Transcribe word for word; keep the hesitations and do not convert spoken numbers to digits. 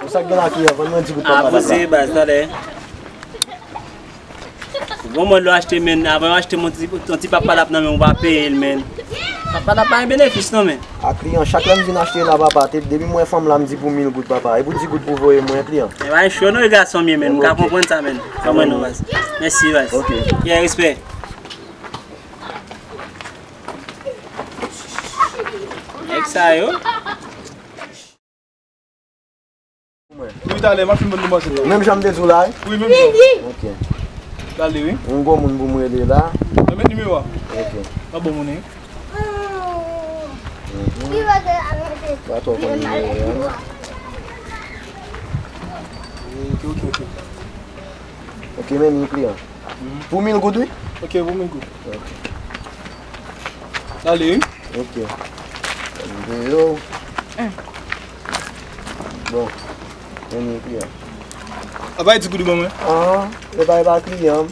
Sa k gen la kliyan, vann mwen di goud papa la. Avanse, baz, talè. Bon, mwen lè w achte, men, avan yo achte yon ti, yon ti papa lap nan men w, ou pa peye l, men. Papa lap pa gen benefis, non, men. A kliyan, chak lè m vin achte la, papa, te, depi m wè fanm la, m di pou mil goud, papa. E pou di goud pou voye mwen, kliyan. E pa cho non, e gason m ye, men. M ka konprann sa, men. Ban mwen non, baz. Mèsi, baz. Ok. Yeah, respè. Nèg sa yo. Wi, talè, m ap fin bann demwazèl la. Menm jan m te di w la, wi? Wi, menm jan. Ok. Talè, wi. Yon gwo moun pou m rele la. Mwen met nimewo a. Ok. Pa bon moun, wi. Mhm. Pa twò konn nimewo a. Ok, ok, ok. Ok, men ni kliyan. Mhm. Pou mil goud, wi? Ok, pou mil goud. Ok. Talè, wi. Ok. Mwen yo. Bon. Men ni kliyan. A, bay di goud ban mwen. Ah, e bay ba kliyan.